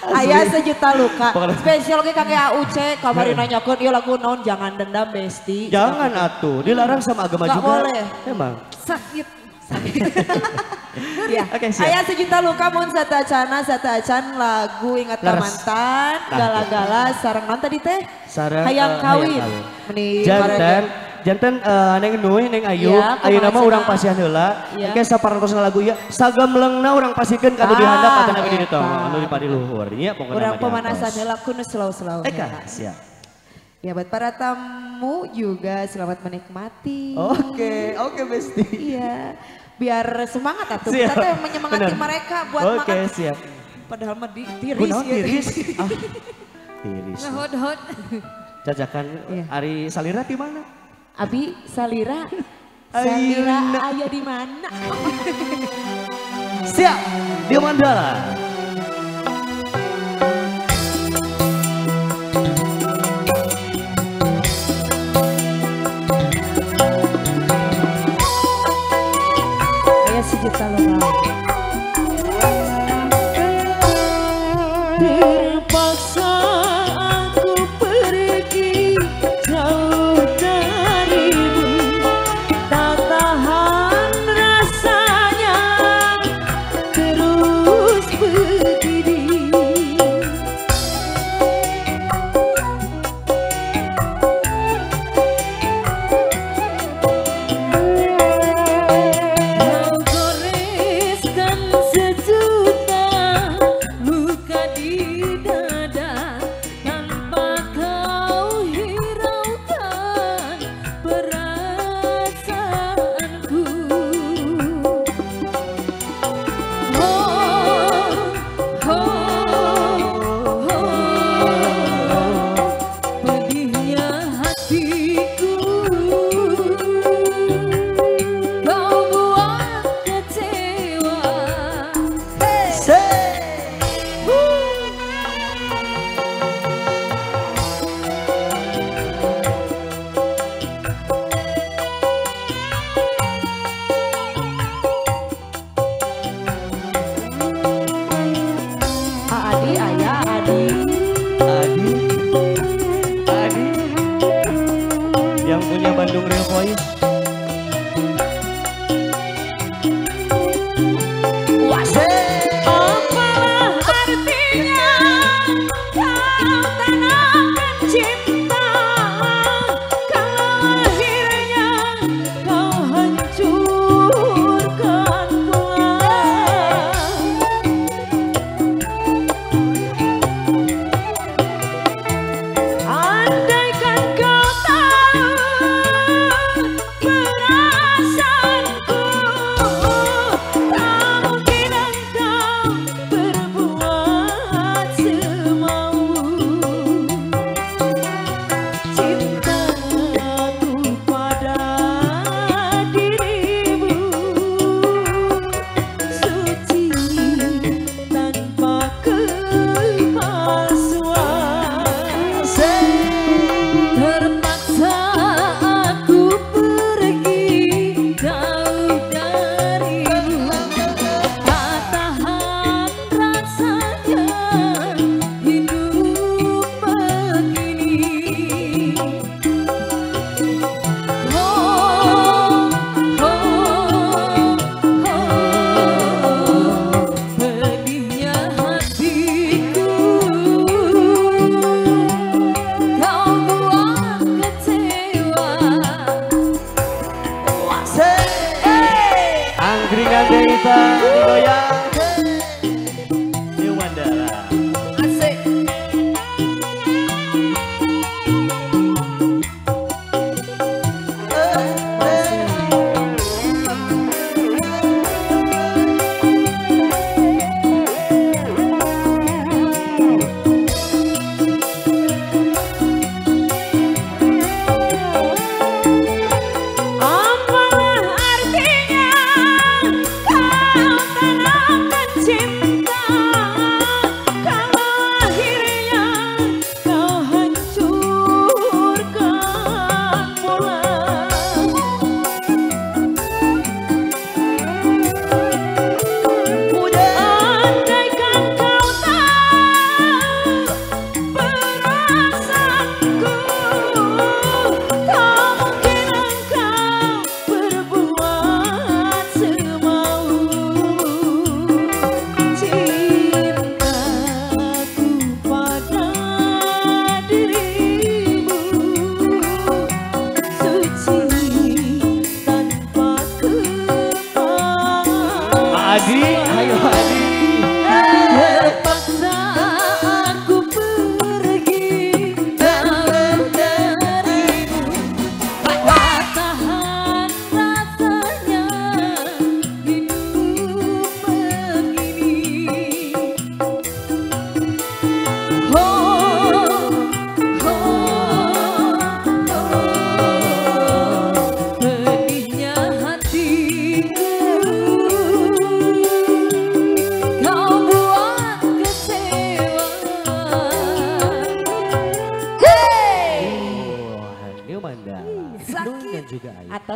Aya sejuta luka. Spesial ge kangge AUC kamari nanyakeun ieu lagu naon jangan dendam besti. Jangan atuh, dilarang sama agama gak juga. Boleh. Emang. Sakit. Ya. Oke, siap. Aya sejuta luka mun satacana satacan lagu ingat ka mantan, gala-gala sareng naon tadi teh? Sareng hayang kawin. Meni janten janten neng Nuy neng Ayu, ya, ayeuna mah urang pasihan heula. Engke saparantosna lagu ieu sagemlengna urang pasikeun ka nu di handap atanapi di ditu anu di padiluhur nya pokona urang pemanasan heula ku nu slow-slow. Eka, siap. Ya buat para tamu juga selamat menikmati. Oke, oke Besti. Iya, biar semangat atuh. Kita tuh menyemangati bener. Mereka buat oke, makan. Siap. Padahal mah tiris. Kunaon tiris? Ah, tiris. Ngehot-hot. Cacakan iya. Ari Salira di mana? Abi Salira, Salira ayah di mana? Siap, di Mandala. Ayah sejuta luka. Terpaksa aku pergi jauh darimu, tak tahan rasanya terus begini. Kau goreskan sejuta luka di dada tanpa kau hiraukan perasaanku. Oh, oh, oh, pedihnya hatiku, kau buat kecewa. Adi, ayah, Adi. Adi, Adi, yang punya Bandung Real Voice. Apalah artinya kau tanamkan cinta kalau akhirnya kau hancurkan pula. Mandala. Sakit. Nun dan juga Ayu. Atas